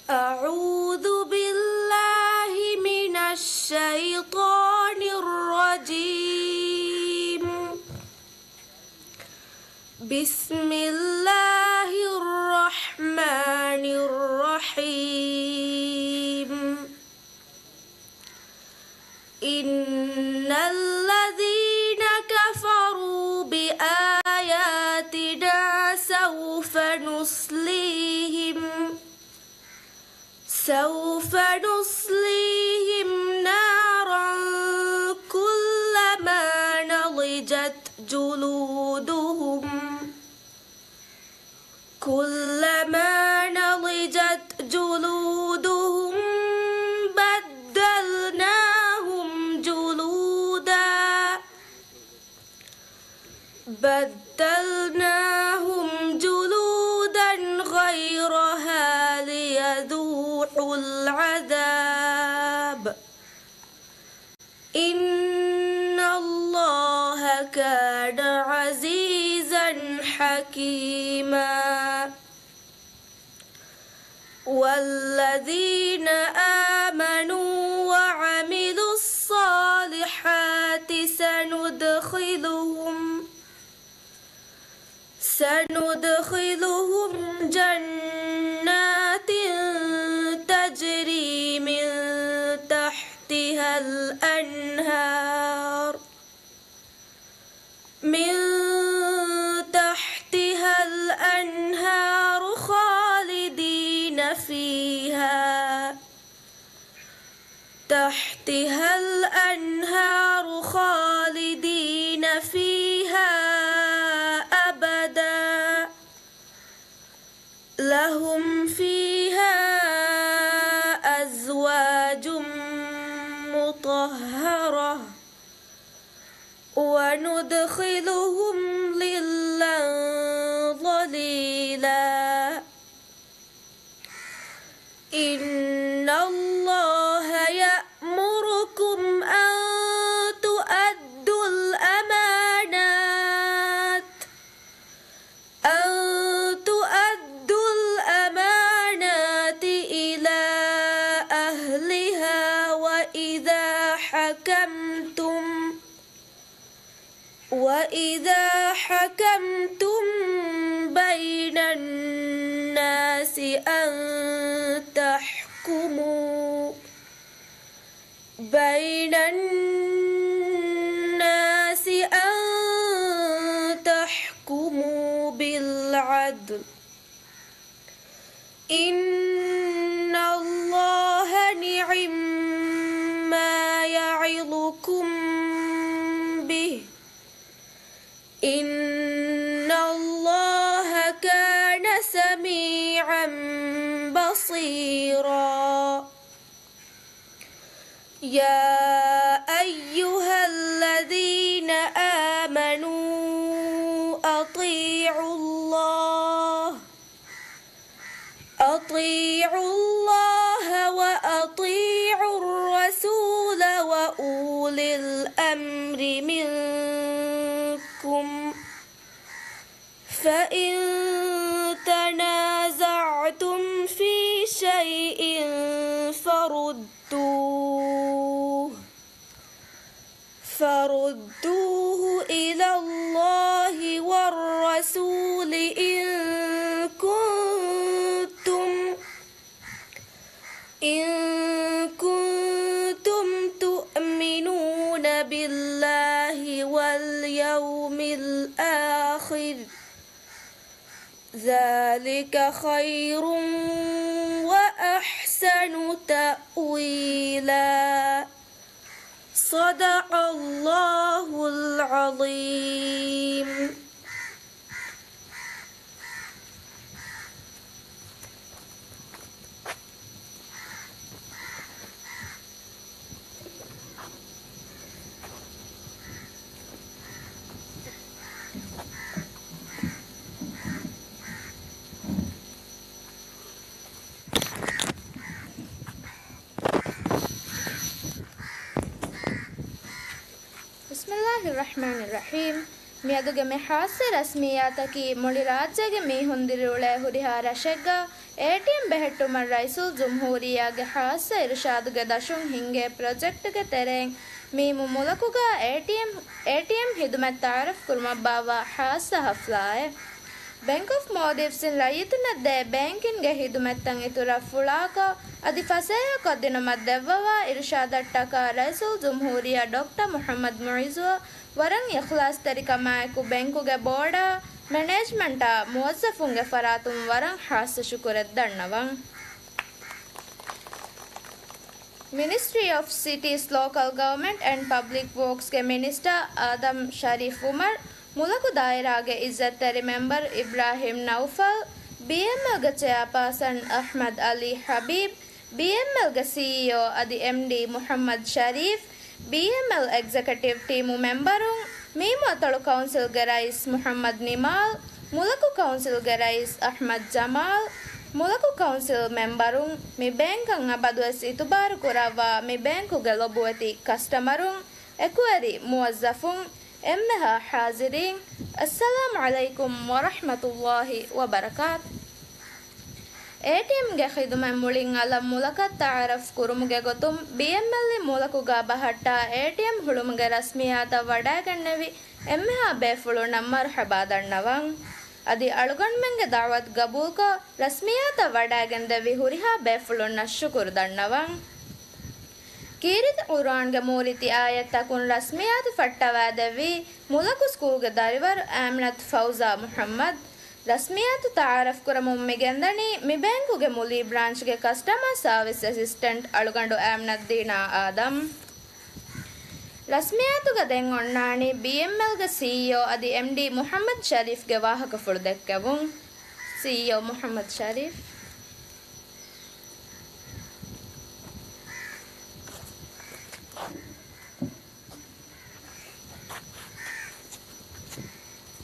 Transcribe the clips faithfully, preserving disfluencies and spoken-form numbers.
أعوذ بالله من الشيطان الرجيم. بسم الله الرحمن الرحيم. إن الذين كفروا بآياتنا سوف نصليهم، سوف نصليهم نارا كلما نضجت جلودهم، كلما نضجت جلودهم بدلناهم جلودا، بدلناهم جلودا غيرها ليذوقوا العذاب. إن الله كان عزيزا حكيما. والذين آمنوا وعملوا الصالحات سندخلهم سندخلهم جنات تجري من تحتها الأنهار، من تحتها الأنهار خالدين فيها، تحتها الأنهار خالدين فيها أبدا، لهم فيها أزواج مطهرة، وندخلهم ظلا ظليلا. إن الله يأمركم أن تؤدوا الأمانات، أن تؤدوا الأمانات إلى أهلها وإذا حكمتم وإذا حكمتم بين الناس أن تحكموا، بين الناس أن تحكموا بالعدل. إن الله نعما يعظكم به، إن الله كان سميعا بصيرا. يا أيها الذين آمنوا أطيعوا الله، أطيعوا الله وأطيعوا الرسول وأولي الأمر منكم، فإن تنازعتم في شيء فردوه، فردوه إلى الله والرسول إن كنتم، إن كنتم تؤمنون بالله واليوم الآخر، ذلك خير وأحسن تأويلا. صدق الله العظيم. بسم الله الرحمن الرحيم. މިއަދުގެ މި ޚާއްޞަ ރަސްމިއްޔާތަކީ މުޅި ރާއްޖޭގެ މީހުން ދިރިއުޅޭ ހުރިހާ ރަށެއްގަ އޭޓީއެމް ބެހެއްޓުމަށް ރައީސުލްޖުމްހޫރިއްޔާގެ ޚާއްޞަ އިރުޝާދުގެ ދަށުން ހިންގޭ ޕްރޮޖެކްޓްގެ ތެރެއިން މީމު މުލަކުގަ އޭޓީއެމް، އޭޓީއެމް ޚިދުމަތް ތަޢާރަފްކުރުމަށްބާއްވާ ޚާއްޞަ ޙަފްލާއެއް. ބެންކް އޮފް މޯލްޑިވްސްއިން ރައްޔިތުންނަށް ދޭ ބޭންކިންގެ ޚިދުމަތްތައް އިތުރަށް ފުޅާކޮށް، އަދި ފަސޭހަކޮށްދިނުމަށް ދެއްވަވާ އިރުޝާދަށްޓަކާ ރައީސުލްޖުމްހޫރިއްޔާ ޑޮކްޓަރ މުޙައްމަދު މުޢިއްޒުއަށް ވަރަށް އިޚްލާޞްތެރިކަމާއެކު ބެންކުގެ ބޯޑާ، މެނޭޖްމަންޓާ، މުވައްޒަފުންގެ ފަރާތުން ވަރަށް ޚާއްޞަ ޝުކުރެއް ދަންނަވަން. މިނިސްޓްރީ އޮފް ސިޓީސް، ލޯކަލް ގަވަމެންޓް އެންޑް ޕަބްލިކް ވޯކްސްގެ މިނިސްޓަރ އާދަމް ޝަރީފް އުމަރު މުލަކު ދާއިރާގެ އިއްޒަތްތެރި މެމްބަރު އިބްރާހިމް ނައުފަލް، ބީއެމްއެލްގެ ޗެއާޕާސަން އަޙްމަދު އަލީ ޙަބީބް، ބީއެމްއެލްގެ ސީއީއޯ އަދި އެމްޑީ މުޙައްމަދު ޝަރީފް، ބީއެމްއެލް އެގްޒެކެޓިވް ޓީމު މެމްބަރުން، މީމު އަތޮޅު ކައުންސިލްގެ ރައީސް މުޙައްމަދު ނިމާލް، މުލަކު ކައުންސިލްގެ ރައީސް އަޙްމަދު ޖަމާލް، މުލަކު ކައުންސިލް މެމްބަރުން، މި ބޭންކަށް އަބަދުވެސް އިތުބާރު ކުރައްވާ މި ބޭންކުގެ ލޮބުވެތި ކަސްޓަމަރުން، އެކުވެރި މުވައްޒަފުން، އެންމެހާ ޙާޟިރީން، އައްސަލާމު ޢަލައިކުމް ވަރަޙްމަތުﷲި ވަބަރަކާތު. އޭޓީއެމްގެ ޚިދުމަތް މުޅިން އަލަށް މުލަކަށް ތަޢާރަފް ކުރުމުގެ ގޮތުން، ބީއެމްއެލްއިން މުލަކުގަ ބަހައްޓާ އޭޓީއެމް ހުޅުމުގެ ރަސްމިއްޔާތަށް ވަޑައިގެންނެވި އެންމެހާ ބޭފުޅުންނަށް މަރުޙަބާ ދަންނަވަން. އަދި އަޅުގަނޑުމެންގެ ދަޢުވަތު ގަބޫލުކޮށް، ރަސްމިއްޔާތަށް ވަޑައިގެންދެއްވި ހުރިހާ ބޭފުޅުންނަށް ޝުކުރު ދަންނަވަން. ކީރިތި ޤުރުއާންގެ މޫރިތި އާޔަތްތަކުން ރަސްމިއްޔާތު ފައްޓަވައިދެއްވީ، މުލަކު ސްކޫލްގެ ދަރިވަރު އާމިނަތު ފައުޒާ މުޙައްމަދު. ރަސްމިއްޔާތު ތަޢާރަފްކުރަމުން މި ގެންދަނީ މި ބޭންކުގެ މުލީ ބްރާންޗްގެ ކަސްޓަމާ ސާވިސް އެސިސްޓެންޓް އަޅުގަނޑު އާމިނަތު ދީނާ އާދަމް. ރަސްމިއްޔާތުގަ ދެން އޮންނާނީ ބީއެމްއެލްގެ ސީއީއޯ އަދި އެމްޑީ މުޙައްމަދު ޝަރީފްގެ ވާހަކަފުޅު ދެއްކެވުން. ސީއީއޯ މުޙައްމަދު ޝަރީފް.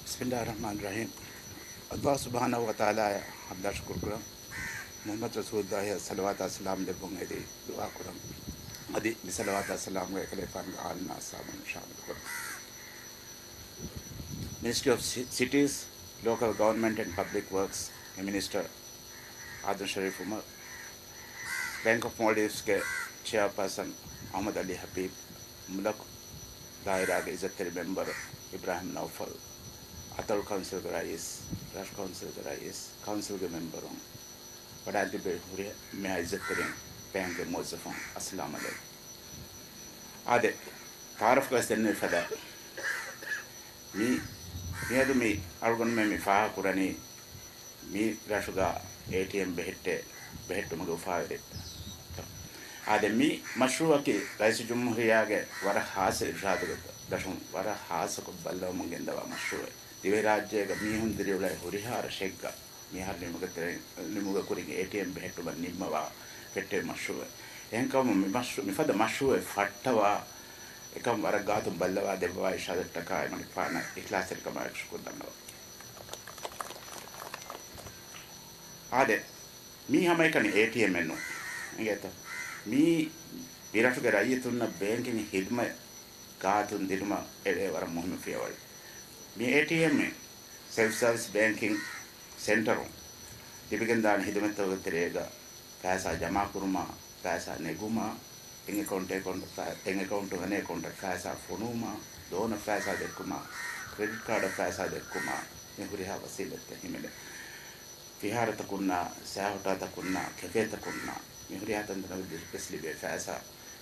ބިސްމިﷲިއްރަޙްމާނިއްރަޙީމް. ﷲ ސުބްޙާނަހޫ ވަތަޢާލާއަށް ޙަމްދާ ޝުކުރު ކުރަން. މުޙައްމަދު ރަސޫލުﷲިއަށް ޞަލަވާތާ ސަލާމް ލެއްވުން އެދި ދުޢާ ކުރަން. އަދި މި ޞަލަވާތާ ސަލާމްގައި އެކަލޭގެފާނުގެ އާލުންނާ އަޞްޙާބުން ޝާމިލު ކުރަން. މިނިސްޓްރީ އޮފް ސި-، ސިޓީސް، ލޯކަލް ގަވަރންމަންޓް އެންޑް ޕަބްލިކް ވަރކްސް ގެ މިނިސްޓަރ އާދަމް ޝަރީފް އުމަރު، ބޭންކް އޮފް މޯލްޑިވްސްގެ ޗެއާޕާސަން އަޙްމަދު އަލީ ޙަބީބް، މުލަކު ދާއިރާގެ އިއްޒަތްތެރި މެމްބަރު އިބްރާހިމް ނައުފަލް، އަތޮޅު ކައުންސިލްގެ ރައީސް، ރަށު ކައުންސިލްގެ ރައީސް، ކައުންސިލްގެ މެމްބަރުން، ވަޑައިގެންދެއްވި ހުރިހާ މިހާ އިއްޒަތްތެރިން ބޭންކްގެ މުވައްޒަފުން، އައްސަލާމް ޢަލައިކުމް. އާދެ، ތަޢާރަފްގައި ދެންނެވި ފަދަ މި، މިއަދު މި އަޅުގަނޑުމެން މި ފާހަގަކުރަނީ، މި ރަށުގަ އޭޓީއެމް ބެހެއްޓޭ، ބެހެއްޓުމުގެ އުފާވެރި. އާދެ، މި މަޝްރޫޢަކީ ރައީސުލްޖުމްހޫރިއްޔާގެ ވަރަށް ޚާއްޞަ އިރުޝާދުގެ ދަށުން ވަރަށް ޚާއްޞަކޮށް ބައްލަވަމުން ގެންދަވާ މަޝްރޫޢެއް. ދިވެހިރާއްޖޭގަ މީހުން ދިރިއުޅޭ ހުރިހާ ރަށެއްގަ މިހާރު ނިމުގެ ތެރެ-، ނިމުގެ ކުރިން އޭޓީއެމް ބެހެއްޓުމަށް ނިންމަވާ ފެއްޓެވި މަޝްރޫޢެއް. އެހެންކަމުން މި މަޝްރޫ-، މިފަދަ މަޝްރޫޢެއް ފައްޓަވާ އެކަން ވަރަށް ގާތުން ބައްލަވާ ދެއްވަވާ އިރުޝާދަށްޓަކާ އެމަނިކުފާނަށް އިޚްލާޞްތެރިކަމާއެކު ޝުކުރު ދަންނަވަން. އާދެ، މީ ހަމައެކަނި އޭޓީއެމްއެއް ނޫން. އިނގޭތޯ؟ މީ މިރަށުގެ ރައްޔިތުންނަށް ބޭންކިން ޚިދުމަތް ގާތުން ދިނުމަށް އެޅޭ ވަރަށް މުހިއްމު ފިޔަވަޅެއް. މި އޭޓީއެމްއިން، ސެލްފް ސާވިސް ބޭންކިން ސެންޓަރުން، ލިބިގެންދާނެ ޚިދުމަތްތަކުގެ ތެރޭގަ ފައިސާ ޖަމާކުރުމާ، ފައިސާ ނެގުމާ، އެކައުންޓެއް އެކައުންޓަށް ފަ-، އެކައުންޓުން އަނެއް އެކައުންޓަށް ފައިސާ ފޮނުވުމާ، ލޯނަށް ފައިސާ ދެއްކުމާ، ކްރެޑިޓް ކާޑަށް ފައިސާ ދެއްކުމާ، މި ހުރިހާ ވަސީލަތްތައް ހިމެނޭ. ފިހާރަތަކުންނާ، ސައިހޮޓާތަކުންނާ، ކެފޭތަކުންނާ، މި ހުރިހާ ތަންތަނަކު ވެސް ލިބޭ ފައިސާ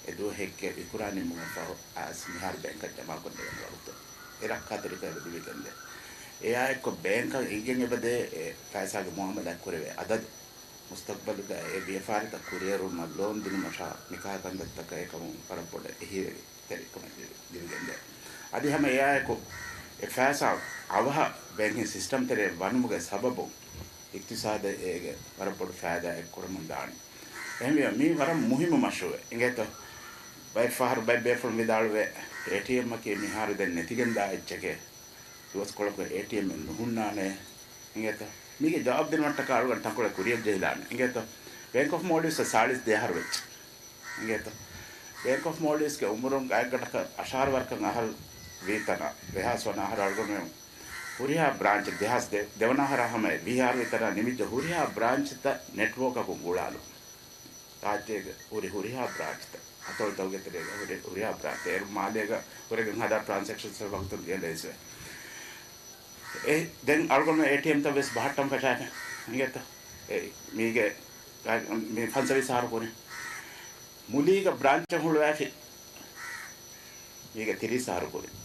އެ ދުވަހެއްގެ އިކުރާ ނިމުމަށް ފަހު އައިސް މިހާރު ބޭންކަށް ޖަމާކޮށްލެވޭނެ ވަގުތު އެ ރައްކާތެރިކަން ލިބިގެންދޭ. އެއާއެއްކޮށް ބޭންކަށް އިންގެން އެބަދޭ އެ ފައިސާގެ މުއާމަލާތް ކުރެވޭ އަދަދު. މުސްތަޤްބަލުގަ އެ ވިޔަފާރިތައް ކުރިއެރުމަށް ލޯން ދިނުމަށާ ނިކާ ކަންތައްތަކަށް އެކަމުން ވަރަށް ބޮޑަށް އެހީވެރި ތެރިކަމެއް ލިބި-، ލިބިގެންދޭ. އަދި ހަމަ އެއާއެކު އެ ފައިސާ އަވަހަށް ބޭންކިން ސިސްޓަމް ތެރޭ ވަނުމުގެ ސަބަބުން އިޤްތިޞާދަށް އޭގެ ވަރަށް ބޮޑު ފައިދާއެއް ކުރަމުން ދާނެ. އެހެންވެ، މީ ވަރަށް މުހިއްމު މަޝްރޫޢެއް. އިނގޭތޯ؟ ބައެއް ފަހަރު ބައެއް ބޭފުޅުން ވިދާޅުވޭ، އޭޓީއެމްއަކީ މިހާރު ދެން ނެތިގެންދާ އެއްޗެކޭ. ދުވަސްކޮޅަކު އޭޓީއެމްއެއް ނުހުންނާނެ. އިނގޭތޯ؟ މީގެ ޖަވާބު ދިނުމަށްޓަކާ އަޅުގަނޑު ތަންކޮޅެއް ކުރިޔަށް ޖެހިލާނެ. އިނގޭތޯ؟ ބޭންކް އޮފް މޯލްޑިވްސް ސާޅީސް ދެއަހަރު ވެއްޖެ. އިނގޭތޯ؟ ބޭންކް އޮފް މޯލްޑިވްސްގެ އުމުރުން ގާތްގަނޑަކަށް އަށާރަ ވަރަކަށް އަހަރު ވީތަނަށް، ދެހާސް ވަނަ އަހަރު އަޅުގަނޑުމެން ހުރިހާ ބްރާންޗެއް ދެހާސް ދެ، ދެވަނަ އަހަރާ ހަމަ ވިހާރު ވިތަރާ ނިމިއްޖެ ހުރިހާ ބްރާންޗްތައް ނެޓްވޯކަކުން ގުޅާލުން. ރާއްޖޭގެ ހުރި ހުރިހާ ބްރާންޗްތައް އަތޮޅުތަކުގެ ތެރޭގަ ހުރި ހުރިހާ ބްރާންޗް އޭރު މާލޭގަ ހުރެގެން ހަދާ ޓްރާންސެކްޝަންސް ވަގުތުން ގެން ލައިސްވެ. އެ، ދެން އަޅުގަނޑު އޭޓީއެމްތައް ވެސް ބަހައްޓަން ފަށާފަ އިނގޭތަ؟ އެ، މީގެ، މި ފަންސަވީސް އަހަރު ކުރިން މުލީގަ ބްރާންޗެއް ހުޅުވާފި. މީގެ ތިރީސް އަހަރު ކުރިން.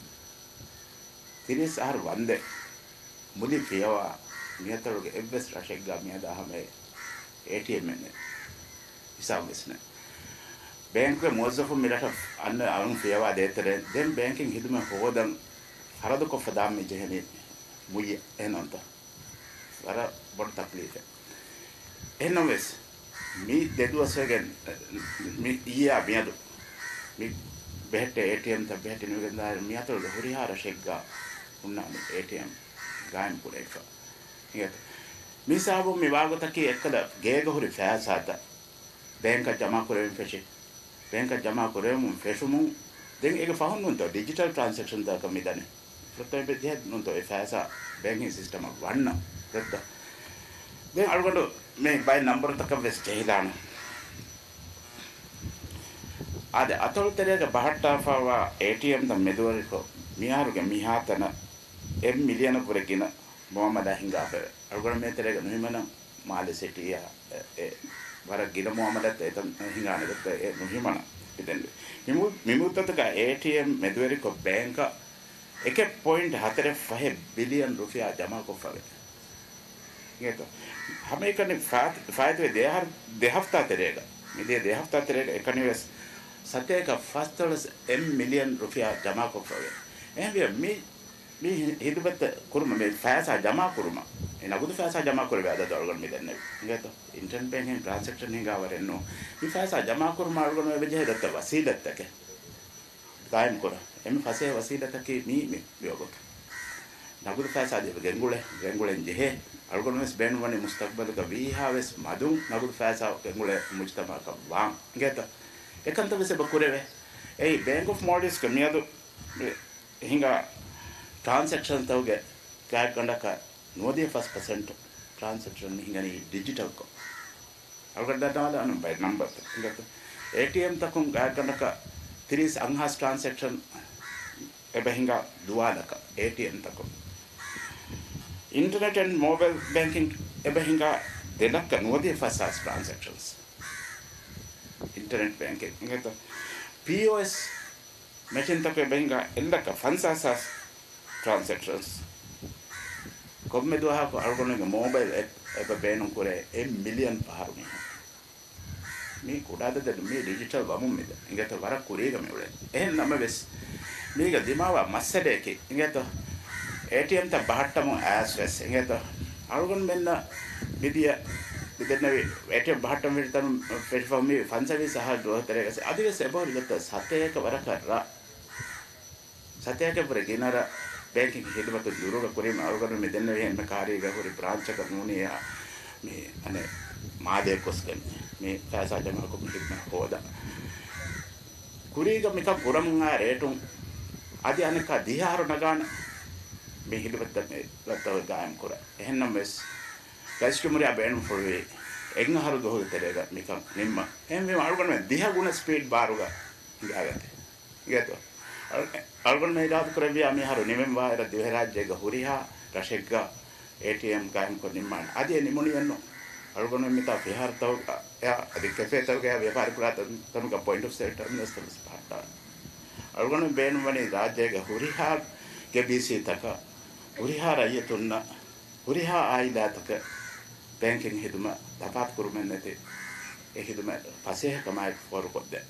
ތިރީސް އަހަރު ވަންދެން މުލި ފިޔަވާ މިއަތޮޅުގެ އެއްވެސް ރަށެއްގަ މިއަދާ ހަމަ އޭޓީއެމްއެއް ނެތް. ހިސާބު ވެސް ނެތް. ބޭންކުގެ މުވައްޒަފުން މިރަށަށް އަންނަ އަޅުން ފިޔަވާ ދޭތެރޭ ދެން ބޭންކިން ހިދުމަތް ހޯދަން ފަރަދުކޮށްފަ ދާން މި ޖެހެނީ މުއްޔަ އެހެންނޫންތަ؟ ވަރަށް ބޮޑު ތަކްލީފެއް. އެހެންނަމަވެސް، މި ދެ ދުވަސްވެގެން، މި އިއްޔާ މިއަދު މި ބެހެއްޓޭ އޭޓީއެމްތައް ބެހެއްޓި ނުވެގެންދާއިރު، މިއަތޮޅުގެ ހުރިހާ ރަށެއްގަ ހުންނާނެ އޭޓީއެމް ގާއިމް ކުރެވިފަ. އިނގޭތަ؟ މި ހިސާބުން މި ވާގޮތަކީ އެއްކަލަ ގޭގަ ހުރި ފައިސާތައް ބޭންކަށް ޖަމާ ކުރެވެން ފެށި، ބޭންކަށް ޖަމާ ކުރެވެމުން ފެށުމުން، ދެން އޭގެ ފަހުން ނޫންތޯ ޑިޖިޓަލް ޓްރާންސެކްޝަންތަކަށް މި ދަނީ. ފުރަތަމަ ޖެހޭ ނޫންތޯ އެ ފައިސާ ބޭންކިން ސިސްޓަމަށް ވަންނަ ދެއްތޯ. ދެން އަޅުގަނޑު މި ބައެއް ނަންބަރުތަކަށް ވެސް ޖެހިލާނަން. އާދެ، އަތޮޅު ތެރޭގަ ބަހައްޓާފައިވާ އޭޓީއެމްތައް މެދުވެރިކޮށް، މިހާރުގެ މިހާތަނަށް އެއް މިލިއަނަށްވުރެ ގިނަ މުއާމަލާ ހިނގާފައެވެ. އަޅުގަނޑު މޭ ތެރޭގަ ނުހިމަނަން މާލެ ސިޓީއާ އެ، އެ، ވަރަށް ގިނަ މުއާމަލާތްތައް އެތަން ހިނގާނެ ދެއްތޯ، އެ ނުހިމަނަން. މި ދެން މި މު-، މި މުއްދަތުގަ އޭޓީއެމް މެދުވެރިކޮށް ބޭންކަށް އެކެއް ޕޮއިންޓް ހަތަރެއް ފަހެއް ބިލިއަން ރުފިޔާ ޖަމާކޮށްފައެވެ. އިނގޭތޯ؟ ހަމައެކަނި ފާ-، ފާއިތުވެ ދެ އަހަރު، ދެ ހަފްތާ ތެރޭގަ، މިދިޔަ ދެ ހަފްތާ ތެރޭގަ އެކަނިވެސް ސަތޭކަ ފަސްދޮޅަސް އެއް މިލިއަން ރުފިޔާ ޖަމާކޮށްފައެވެ. އެހެންވިޔަ މި، މި ހި-، ހިދުމަތް ކުރުމަށް، މި ފައިސާ ޖަމާ ކުރުމަށް، މި ނަގުދު ފައިސާ ޖަމާ ކުރެވޭ އަދަދު އަޅުގަނޑު މި ދެންނެވި. އިނގޭތޯ؟ އިންޓަރނެޓް ބޭންކިން ޓްރާންސެކްޝަން ހިނގާ ވަރެއް ނޫން. މި ފައިސާ ޖަމާ ކުރުމަށް އަޅުގަނޑު އެބަޖެހޭ ދޮށްތަ ވަސީލަތްތަކެއް. ގާއިމް ކުރަން. އެންމެ ފަސޭހަ ވަސީލަތަކީ މީ، މި، މި ވަގުތު. ނަގުދު ފައިސާ ދެވި ގެންގުޅެ، ގެންގުޅެން ޖެހޭ. އަޅުގަނޑު ވެސް ބޭނުންވަނީ މުސްތަގްބަލުގަ ވީހާވެސް މަދުން ނަގުދު ފައިސާ ގެންގުޅޭ މުޖުތަމަޢަކަށް ވާން. އިނގޭތަ؟ އެކަންތައް ވެސް އެބަ ކުރެވޭ. އެއީ ބޭންކް އޮފް މޯލްޑިވްސްގެ މިއަދު ހިނގާ ޓްރާންސެކްޝަންތަކުގެ ގާތްގަނޑަކަށް ނުވަދިހަ ފަސް ޕަސެންޓް ޓްރާންސެކްޝަން މި ހިނގަނީ ޑިޖިޓަލްކޮށް. އަޅުގަނޑު ދަންނަވާލާނަން ބައެއް ނަންބަރުތައް. އިނގޭތަ؟ އޭޓީއެމްތަކުން ގާތްގަނޑަކަށް ތިރީސް އަށް ހާސް ޓްރާންސެކްޝަން އެބަ ހިނގާ ދުވާލަކަށް އޭޓީއެމްތަކުން. އިންޓަރނެޓް އެންޑް މޯބައިލް ބޭންކިން އެބަ ހިނގާ ދެ ލައްކަ ނުވަދިހަ ފަސް ހާސް ޓްރާންސެކްޝަންސް. އިންޓަރނެޓް ބޭންކިން. އިނގޭތަ؟ ޕީއޯއެސް މެޝިންތަކުގެ ބެހިނގާ އެއްލައްކަ ފަންސާސް ހާސް ޓްރާންސެކްޝަންސް ކޮންމެ ދުވަހަކު އަޅުގަނޑުގެ މޯބައިލް އެޕް އެބަ ބޭނުން ކުރޭ އެއް މިލިއަން ފަހަރު މީހުން. މީ ކުޑަ އަދަދެއް ނޫން، މީ ޑިޖިޓަލް ވަމުން މިދަނީ. އިނގޭތަ؟ ވަރަށް ކުރީގަ މި އުޅޭ. އެހެން ނަމަވެސް، މީގަ ދިމާވާ މައްސަލަޔަކީ، އިނގޭތަ؟ އޭޓީއެމްތައް ބަހައްޓަމުން އައިސް ވެސް، އިނގޭތަ؟ އަޅުގަނޑުމެންނަށް މިދިޔަ މިދެންނެވި އޭޓީއެމް ބަހައްޓަން ފެށި ތަނުން ފެށިފަ މި ފަންސަވީސް އަހަރު ދުވަހު ތެރޭގަ އަދިވެސް އެބަހުރި ދޮށްތައް ސަތޭކަ ވަރަކަށް ރަށް، ސަތޭކައަށްވުރެ ގިނަ ރަށް ބޭންކިން ހިދުމަތުން ދުރުގަ ކުރީމަ އަޅުގަނޑު މި ދެންނެވި އެންމެ ކާރީގަ ހުރި ބްރާންޗަކަށް ނޫނިއްޔާ މި އަނެއް މާލޭ ގޮސްގެން މި ފައިސާ ޖަމާކޮށް މި ހިދުމަތް ހޯދާ. ކުރީގަ މިކަން ކުރަމުން އާ ރޭޓުން އަދި އަނެއްކާ ދިހަ އަހަރު ނަގާނެ މި ހިދުމަތްތައް މި ރަށްތައް ގާއިމް ކުރަން. އެހެންނަމަވެސް، ރައީސް ޖުމްހޫރިއްޔާ ބޭނުންފުޅުވީ އެއްއަހަރު ދުވަހުގެ ތެރޭގަ މިކަން ނިންމަން. އެހެންވީމަ އަޅުގަނޑުމެން ދިހަ ގުނަ ސްޕީޑް ބާރުގަ ހިނގާގަތީ. އިނގޭތޯ؟ އަޅު-، އަޅުގަނޑުމެން އިރާދަކުރެއްވިޔާ މިހާރު ނިމެންވާ އިރަށް ދިވެހިރާއްޖޭގެ ހުރިހާ ރަށެއްގަ އޭޓީއެމް ގާއިމްކޮށް ނިންމާނެ. އަދި އެ ނިމުނީއެއްނު. އަޅުގަނޑުމެން މިތާ ފިހާރަތަކުގަ އެ އަދި ކެފޭތަކުގަ ވިޔަފާރިކުރާ ތަން-، ތަނުގަ ޕޮއިންޓް އޮފް ސޭލް ޓަރމިނަލްސް ތައް ވެސް ބަހައްޓާނެ. އަޅުގަނޑުމެން ބޭނުންވަނީ ރާއްޖޭގެ ހުރިހާ ގެބީސީތަކަށް، ހުރިހާ ރައްޔިތުންނަށް، ހުރިހާ އާއިލާތަކަށް ބޭންކިން ހިދުމަތް ތަފާތުކުރުމެއްނެތި އެ ހިދުމަތް ފަސޭހަކަމާއެކު ފޯރުކޮށްދޭން.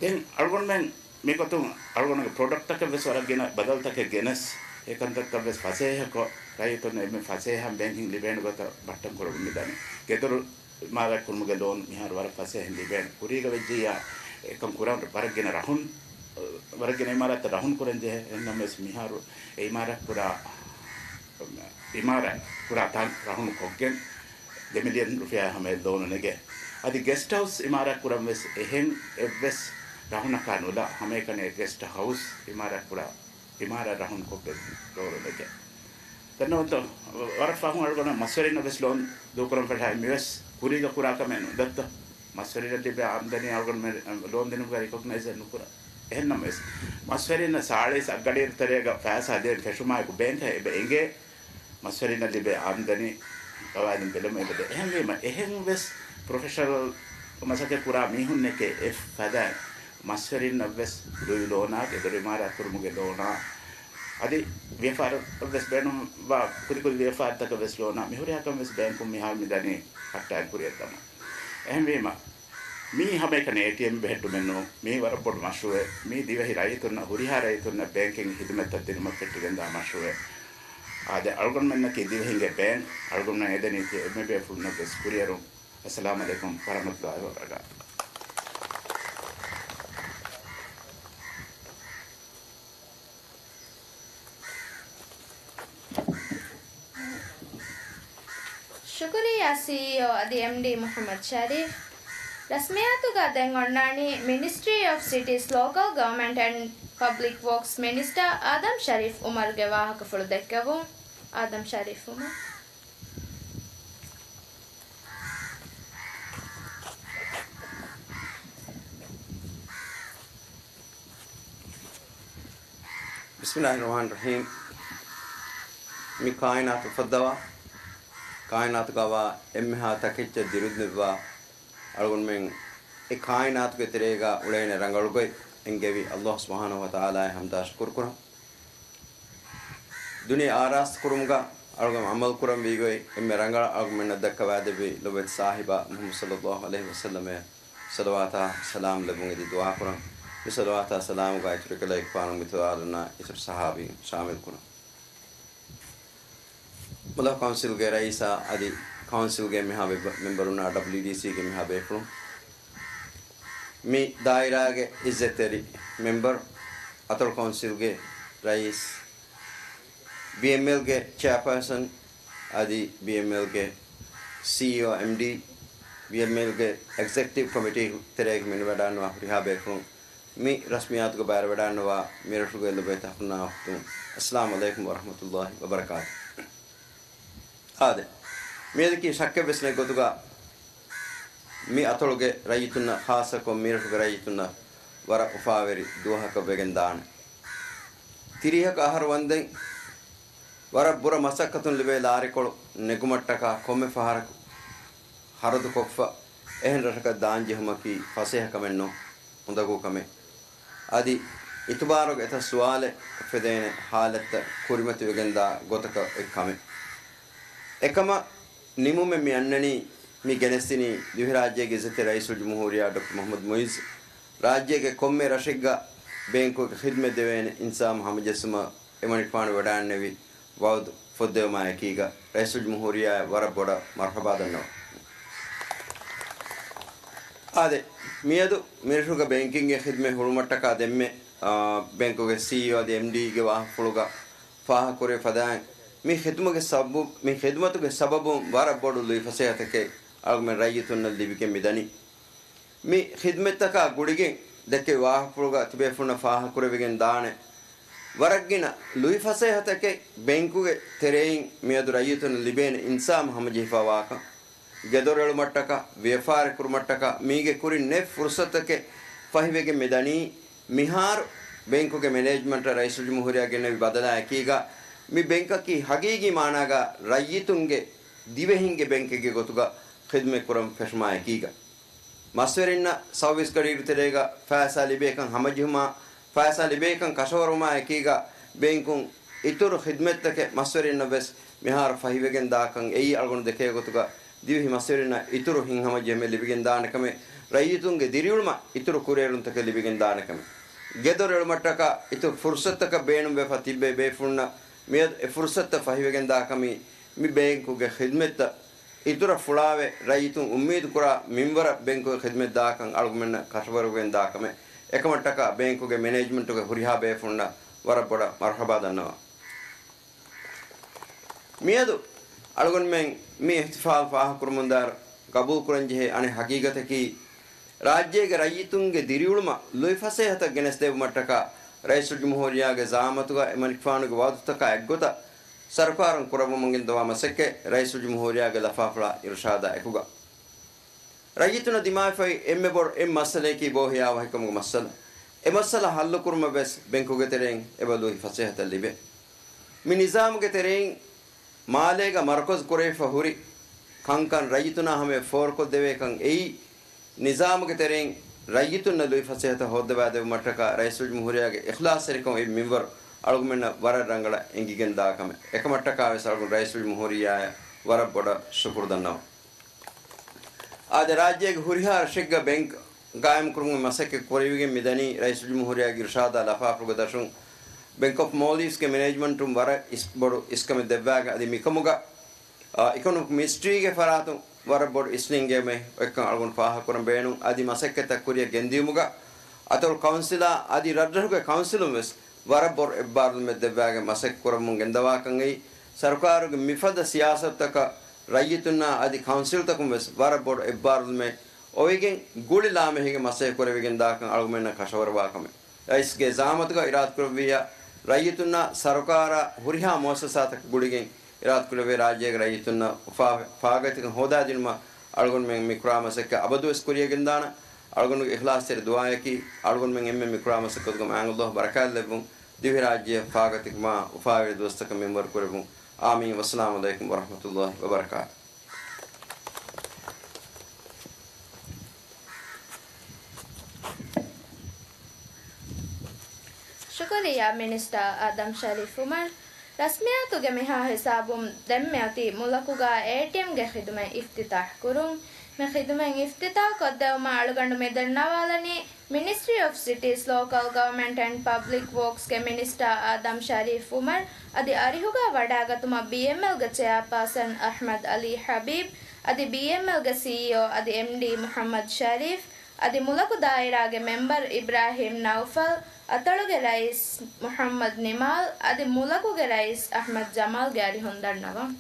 ދެން އަޅުގަނޑުމެން މިގޮތުން އަޅުގަނޑުގެ ޕްރޮޑަކްޓްތަކަށް ވެސް ވަރަށް ގިނަ ބަދަލުތަކެއް ގެނެސް، އެ ކަންތައްތައް ވެސް ފަސޭހަކޮށް، ރައްޔިތުން އެންމެ ފަސޭހަ ބޭންކިން ލިބޭނެ ގޮތަށް ބައްޓަން ކުރަމުން މިދަނީ. ގެދޮރު އިމާރާތް ކުރުމުގެ ލޯން މިހާރު ވަރަށް ފަސޭހައިން ލިބޭނެ. ކުރީގަ ވެއްޖިއްޔާ އެކަން ކުރަން ވަރަށް ގިނަ ރަހުން، ވަރަށް ގިނަ އިމާރާތްތައް ރަހުން ކުރަން ޖެހޭ. އެހެންނަމަވެސް މިހާރު އެ އިމާރާތް ކުރާ، އިމާރާތް ކުރާ ތަން ރަހުން ކޮށްގެން ދެ މިލިއަން ރުފިޔާ ހަމަޔަށް ލޯނު ނެގޭ. އަދި ގެސްޓް ހައުސް އިމާރާތް ކުރަން ވެސް އެހެން އެއްވެސް ރަހުނަކާ ނުލާ ހަމައެކަނި ގެސްޓް ހައުސް އިމާރާތް ކުރާ އިމާރާތް ރަހުން ކޮށްގެން ލޯނު ނެގޭ. ދެންނެވިތޯ، ވަރަށް ފަހުން އަޅުގަނޑަށް މަސްވެރިންނަށް ވެސް ލޯން ދޫކުރަން ފަށާ، މިވެސް ކުރީގަ ކުރާ ކަމެއް ނުދައްތަ؟ މަސްވެރިންނަށް ލިބޭ އާމްދަނީ އަޅުގަނޑުމެން ލޯން ދިނުމުގަ ރިކޮގްނައިޒެއް ނުކުރާ. އެހެންނަމަވެސް، މަސްވެރިންނަށް ސާޅީސް އަށްގަޑިއިރު ތެރޭގަ ފައިސާ ދޭން ފެށުމާއެކު ބޭންކަށް އެބަ އެނގޭ، މަސްވެރިންނަށް ލިބޭ އާމްދަނީ ގަވާއިދުން ބެލުމަށް އެބަދޭ. އެހެންވީމަ، އެހެން ވެސް ޕްރޮފެޝަނަލް މަސައްކަތް ކުރާ މީހުންނެކޭ އެ ފަދައިން މަސްވެރިންނަށް ވެސް ލުއި ލޯނާ، ގެދޮރު އިމާރާތް ކުރުމުގެ ލޯނާ، އަދި ވިޔަފާރި ވެސް ބޭނުންވާ ކުދިކުދި ވިޔަފާރިތަކަށް ވެސް ލޯނާ، މި ހުރިހާ ކަމެއް ވެސް ބޭންކުން މިހާރު މި ދަނީ ހައްޓާއިން ކުރިއަށް ދަމަން. އެހެންވީމަ، މީ ހަމައެކަނި އޭޓީއެމް ބެހެއްޓުމެއް ނޫން. މީ ވަރަށް ބޮޑު މަޝްރޫއެއް. މީ ދިވެހި ރައްޔިތުންނަށް، ހުރިހާ ރައްޔިތުންނަށް ބޭންކިން ހިދުމަތްތައް ދިނުމަށް ފެއްޓިގެންދާ މަޝްރޫއެއް. އާދެ، އަޅުގަނޑުމެންނަކީ ދިވެހިންގެ ބޭންކް. އަޅުގަނޑުމެން އެދެނީ ތި އެންމެ ބޭފުޅުންނަށް ވެސް ކުރިއެރުން. އައްސަލާމު ޢަލައިކުމް ވަރަޙްމަތުﷲި ވަބަރަކާތުހު. ޝުކުރިއްޔާ، ސީއީއޯ އަދި އެމްޑީ މުޙައްމަދު ޝަރީފް. ރަސްމިއްޔާތުގަ ދެން އޮންނާނީ މިނިސްޓްރީ އޮފް ސިޓީސް، ލޯކަލް ގަވަރމަންޓް އެންޑް ޕަބްލިކް ވޯކްސް މިނިސްޓަރ އާދަމް ޝަރީފް އުމަރުގެ ވާހަކަފުޅު ދެއްކެވުން. އާދަމް ޝަރީފް އުމަރު. ބިސްމިއްލާހިއްރަޙްމާނިއްރަޙީމް. މި ކާއިނާތު އުފައްދަވާ، ކާއިނާތުގަވާ އެންމެހާ ތަކެއްޗަށް ދިރުންދެއްވާ އަޅުގަނޑުމެން އެ ކާއިނާތުގެ ތެރޭގަ އުޅޭނެ ރަނގަޅުގޮތް އެންގެވި ﷲ ސުބްޙާނަހޫ ވަތަޢާލާއަށް ޙަމްދާ ޝުކުރު ކުރަން. ދުނިޔެ އާރާސްތުކުރުމުގަ އަޅުގަނޑު ޢަމަލުކުރަންވީގޮތް އެންމެ ރަނގަޅަށް އަޅުގަނޑުމެންނަށް ދައްކަވާދެއްވި ލޮބުވެތި ސާހިބާ މުޙައްމަދު ޞައްލައްލާހު ޢަލައިހި ވަސައްލަމަށް ޞަލަވާތާ ސަލާމް ލެއްވުން އެދި ދުޢާކުރަން. މި ޞަލަވާތާ ސަލާމުގަ އިތުރު އެކަލޭގެފާނު މިތުވާލުންނާ އިތުރު ޞަޙާބީން ޝާމިލްކުރަން. މުލަކު ކައުންސިލްގެ ރައީސާ އަދި ކައުންސިލްގެ އެންމެހާ ވެ-، މެމްބަރުންނާ، ޑަބްލިއުޑީސީގެ އެންމެހާ ބޭފުޅުން، މި ދާއިރާގެ އިއްޒަތްތެރި މެމްބަރު، އަތޮޅު ކައުންސިލްގެ ރައީސް، ބީއެމްއެލްގެ ޗެއާޕާސަން އަދި ބީއެމްއެލްގެ ސީއީއޯ، އެމްޑީ، ބީއެމްއެލްގެ އެގްޒެކެޓިވް ކޮމިޓީ ތެރޭގަ މިނިވަޑާންވާ ހުރިހާ ބޭފުޅުން، މި ރަސްމިއްޔާތުގަ ބައިވެރިވެވަޑައިގަންނަވާ މިރަށުގެ ލޮބުވެތި އަޚުންނާ އުޚްތުން، އައްސަލާމު ޢަލައިކުމް ވަރަޙްމަތުﷲި ވަބަރަކާތުހު. އާދެ، މިއަދަކީ ޝައްކެއްވެސް ނެތް ގޮތުގަ މި އަތޮޅުގެ ރައްޔިތުންނަށް، ޚާއްޞަކޮށް މިރަށުގެ ރައްޔިތުންނަށް ވަރަށް އުފާވެރި ދުވަހަކަށް ވެގެން ދާނެ. ތިރީހަކަށް އަހަރު ވަންދެން ވަރަށް ބުރަ މަސައްކަތުން ލިބޭ ލާރިކޮޅު ނެގުމަށްޓަކާ ކޮންމެ ފަހަރަކު ހަރަދުކޮށްފަ އެހެން ރަށަކަށް ދާންޖެހުމަކީ ފަސޭހަ ކަމެއް ނޫން، އުނދަގޫ ކަމެއް. އަދި އިތުބާރުގެ އެތައް ސުވާލެއް އުފެދޭނެ ހާލަތްތައް ކުރިމަތިވެގެންދާ ގޮތަކަށް އޮތް ކަމެއް. އެކަމަށް ނިމުމެއް މި އަންނަނީ، މި ގެނެސްދިނީ ދިވެހިރާއްޖޭގެ އިއްޒަތްތެރި ރައީސުލްޖުމްހޫރިއްޔާ ޑޮކްޓަރ މުޙައްމަދު މުޢިއްޒު ރާއްޖޭގެ ކޮންމެ ރަށެއްގަ ބޭންކުގެ ޚިދްމަތް ދެވޭނެ އިންތިޒާމް ހަމަޖެއްސުމަށް އެމަނިކުފާނު ވަޑާންނެވި ވައުދު ފޮއްދެވުމާއެކީގަ ރައީސުލްޖުމްހޫރިއްޔާއަށް ވަރަށް ބޮޑަށް މަރުޙަބާ ދަންނަވަން. އާދެ، މިއަދު މިރަށުގަ ބޭންކިންގގެ ޚިދްމަތް ހުޅުމަށްޓަކާ ދެންމެ، އާ، ބޭންކުގެ ސީއީއޯ އަދި އެމްޑީގެ ވާހަކަފުޅުގަ ފާހަގަކުރެވި ފަދައިން، މި ޚިދުމަތުގެ ސަބަބު، މި ޚިދުމަތުގެ ސަބަބުން ވަރަށް ބޮޑު ލުއިފަސޭހަތަކެއް އަޅުގަނޑުމެން ރައްޔިތުންނަށް ލިބިގެން މިދަނީ. މި ޚިދުމަތްތަކާ ގުޅިގެން ދެއްކެވި ވާހަކަފުޅުގަ ތިބޭފުޅުންނަށް ފާހަގަކުރެވިގެން ދާނެ، ވަރަށްގިނަ ލުއިފަސޭހަތަކެއް ބޭންކުގެ ތެރެއިން މިއަދު ރައްޔިތުންނަށް ލިބޭނެ އިންސާމް ހަމަޖެހިފައިވާކަން، ގެދޮރު އެޅުމަށްޓަކާ، ވިޔަފާރި ކުރުމަށްޓަކާ މީގެ ކުރިން ނެތް ފުރުސަތުތަކެއް ފަހިވެގެން މިދަނީ. މިހާރު ބޭންކުގެ މެނޭޖްމަންޓަށް ރައީސުލްޖުމްހޫރިއްޔާ ގެންނެވި ބަދަލާއެކީގަ، މި ބޭންކަކީ ހަގީގީ މާނާގަ ރައްޔިތުންގެ ދިވެހިންގެ ބޭންކެއްގެ ގޮތުގަ ޚިދުމަތް ކުރަން ފެށުމާއެކީގަ، މަސްވެރިންނަށް ސައުވީސް ގަޑިއިރު ތެރޭގަ ފައިސާ ލިބޭކަން ހަމަޖެހުމާ، ފައިސާ ލިބޭކަން ކަށަވަރުވުމާއެކީގަ، ބޭންކުން އިތުރު ޚިދުމަތްތަކެއް މަސްވެރިންނަށް ވެސް މިހާރު ފަހިވެގެން ދާކަން އެއީ އަޅުގަނޑު ދެކޭ ގޮތުގަ ދިވެހި މަސްވެރިންނަށް އިތުރު ހިތްހަމަޖެހުމެއް ލިބިގެން ދާނެ ކަމެއް، ރައްޔިތުންގެ ދިރިއުޅުމަށް އިތުރު ކުރިއެރުންތަކެއް ލިބިގެން ދާނެ ކަމެއް. ގެދޮރު އެޅުމަށްޓަކާ އިތުރު ފުރުސަތުތަކަށް ބޭނުންވެފަ ތިއްބޭ ބޭފުޅުންނަށް މިއަދު އެ ފުރުސަތުތައް ފަހިވެގެން ދާ ކަމީ، މި ބޭންކުގެ ޚިދުމަތްތައް އިތުރަށް ފުޅާވެ، ރައްޔިތުން އުއްމީދު ކުރާ މިންވަރަށް ބޭންކުގެ ޚިދުމަތް ދާކަން އަޅުގަނޑުމެންނަށް ކަށަވަރުވެގެން ދާ ކަމެއް. އެކަމަށްޓަކާ ބޭންކުގެ މެނޭޖްމަންޓުގެ ހުރިހާ ބޭފުޅުންނަށް ވަރަށް ބޮޑަށް މަރުޙަބާ ދަންނަވަން. މިއަދު އަޅުގަނޑުމެން މި އިޙްތިފާލް ފާހަގަކުރަމުންދާއިރު، ގަބޫލުކުރަންޖެހޭ އަނެއް ހަގީގަތަކީ، ރާއްޖޭގެ ރައްޔިތުންގެ ދިރިއުޅުމަށް ލުއިފަސޭހަތައް ގެނެސްދެއްވުމަށްޓަކާ، ރައީސުލްޖުމްހޫރިއްޔާގެ ޒަޢާމަތުގަ އެމަނިކުފާނުގެ ވަޢުދުތަކާ އެއްގޮތަށް، ސަރުކާރުން ކުރައްވަމުން ގެންދަވާ މަސައްކަތް ރައީސުލްޖުމްހޫރިއްޔާގެ ލަފާފުޅާ އިރުޝާދާ އެކުގަ. ރައްޔިތުންނަށް ދިމާވެފައި އެންމެ ބޮޑު އެއް މައްސަލަޔަކީ ބޯހިޔާވަހިކަމުގެ މައްސަލަ. އެ މައްސަލަ ހައްލުކުރުމަށް ވެސް ބެންކުގެ ތެރެއިން އެބަ ލުއި ފަސޭހަތައް ލިބޭ. މި ނިޒާމުގެ ތެރެއިން މާލޭގަ މަރުކަޒު ކުރެވިފަ ހުރި ކަންކަން ރައްޔިތުންނާ ހަމަޔަ ފޯރުކޮށްދެވޭކަން އެއީ، ނިޒާމުގެ ތެރެއިން ރައްޔިތުންނަށް ލުއި ފަސޭހަތައް ހޯއްދަވާދެއްވުމަށްޓަކާ ރައީސުލްޖުމްހޫރިއްޔާގެ އިޚްލާޞްތެރިކަމުގެ މިންވަރު އަޅުގަނޑުމެންނަށް ވަރަށް ރަނގަޅަށް އެނގިގެންދާ ކަމެއް. އެކަމަށްޓަކާ ވެސް އަޅުގަނޑު ރައީސުލްޖުމްހޫރިއްޔާއަށް ވަރަށް ބޮޑަށް ޝުކުރު ދަންނަވަން. އާދެ، ރާއްޖޭގެ ހުރިހާ ރަށެއްގަ ބެންކް ގާއިމްކުރުމުގެ މަސައްކަތް ކުރެވިގެން މިދަނީ ރައީސުލްޖުމްހޫރިއްޔާގެ އިރުޝާދާ ލަފާފުޅުގެ ދަށުން ބެންކް އޮފް މޯލްޑިވްސްގެ މެނޭޖްމަންޓުން ވަރަށް އިސް-، ބޮޑު އިސްކަމެއް ދެއްވާގެން އަދި މިކަމުގަ، އާ، އިކޮނޮމިކް މިނިސްޓްރީގެ ފަރާތުން ވަރަށް ބޮޑު އިސްނިންގެމެ އޮތްކަން އަޅުގަނޑު ފާހަގަކުރަން ބޭނުން. އަދި މަސައްކަތްތައް ކުރިއަށް ގެންދިޔުމުގަ އަތޮޅު ކައުންސިލާ އަދި ރަށްރަށުގެ ކައުންސިލުން ވެސް ވަރަށް ބޮޑު އެއްބާރުލުމެއް ދެއްވާގެން މަސައްކަތް ކުރަމުން ގެންދަވާކަން އެއީ، ސަރުކާރުގެ މިފަދަ ސިޔާސަތުތަކަށް ރައްޔިތުންނާ އަދި ކައުންސިލްތަކުން ވެސް ވަރަށް ބޮޑު އެއްބާރުލުމެއް އޮވެގެން ގުޅި ލާމެހިގެ މަސައްކަތް ކުރެވިގެން ދާކަން އަޅުގަނޑުމެންނަށް ކަށަވަރުވާ ކަމެއް. ރައީސްގެ ޒައާމަތުގަ އިރާދަކުރެއްވިއްޔާ، ރައްޔިތުންނާ ސަރުކާރާ ހުރިހާ މުއައްސަސާތަކަށް ގުޅިގެން އިރާދަކުރެއްވި ރާއްޖޭގެ ރައްޔިތުންނަށް އުފާ-، ފާގަތިކަން ހޯދާދިނުމަށް އަޅުގަނޑުމެން މިކުރާ މަސައްކަތް އަބަދުވެސް ކުރިއަށް ގެންދާނަން. އަޅުގަނޑުގެ އިޚްލާޞްތެރި ދުޢާއަކީ، އަޅުގަނޑުމެން އެންމެން މިކުރާ މަސައްކަތުގަ މާތް ﷲ ބަރަކާތްލެއްވުން، ދިވެހިރާއްޖެއަށް ފާގަތިކަމާ އުފާވެރި ދުވަސްތަކަށް މިންވަރު ކުރެއްވުން. އާމީން. ވައްސަލާމު ޢަލައިކުމް ވަރަޙްމަތުﷲ ވަބަރަކާތު. ޝުކުރިއްޔާ މިނިސްޓާ އާދަމް ޝަރީފް އުމަރު. ރަސްމިއްޔާތުގެ މިހާ ހިސާބުން ދެންމެ އޮތީ މުލަކުގަ އޭޓީއެމްގެ ޚިދުމަތް އިފްތިތާޙް ކުރުން. މި ޚިދުމަތް އިފްތިތާޙް ކޮށްދެއްވުމަށް އަޅުގަނޑު މި ދަންނަވާލަނީ މިނިސްޓްރީ އޮފް ސިޓީސް، ލޯކަލް ގަވަރމަންޓް އެންޑް ޕަބްލިކް ވޯކްސްގެ މިނިސްޓާ އާދަމް ޝަރީފް އުމަރު. އަދި އަރިހުގަ ވަޑާގަތުމަށް ބީއެމްއެލްގެ ޗެއާޕާސަން އަޙްމަދު ޢަލީ ޙަބީބް، އަދި ބީއެމްއެލްގެ ސީއީއޯ އަދި އެމްޑީ މުޙައްމަދު ޝަރީފް، އަދި މުލަކު ދާއިރާގެ މެމްބަރު އިބްރާހީމް ނައުފަލް، އަތޮޅުގެ ރައީސް މުޙައްމަދު ނިމާލް، އަދި މުލަކުގެ ރައީސް އަޙްމަދު ޖަމާލްގެ އަރިހުން ދަންނަވަން.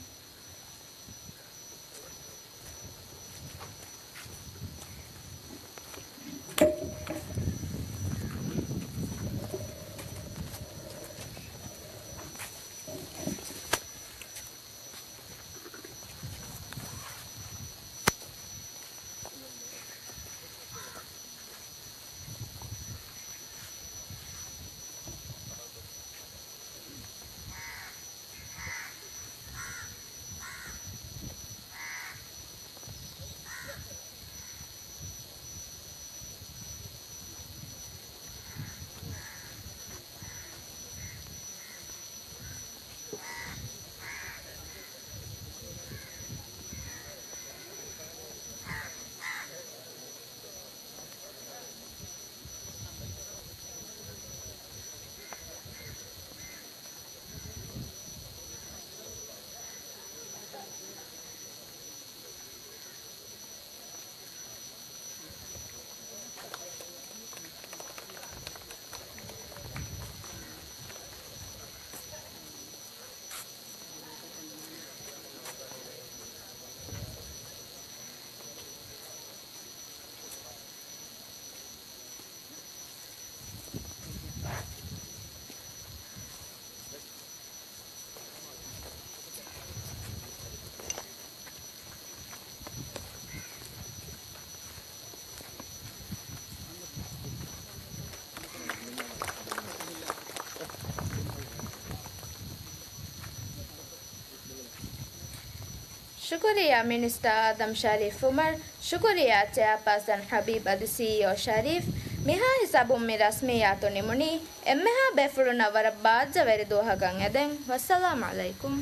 ޝުކުރިއްޔާ މިނިސްޓާ އާދަމް ޝަރީފް އުމަރު، ޝުކުރިއްޔާ ޗެއާޕާސަން ޙަބީބް އަދި ސީއީއޯ ޝަރީފް. މިހާ ހިސާބުން މި ރަސްމިއްޔާތު ނިމުނީ. އެންމެހާ ބޭފުޅުންނަށް ވަރަށް ބާއްޖަވެރި ދުވަހަކަށް އެދެން. ވައްސަލާމް ޢަލައިކުމް.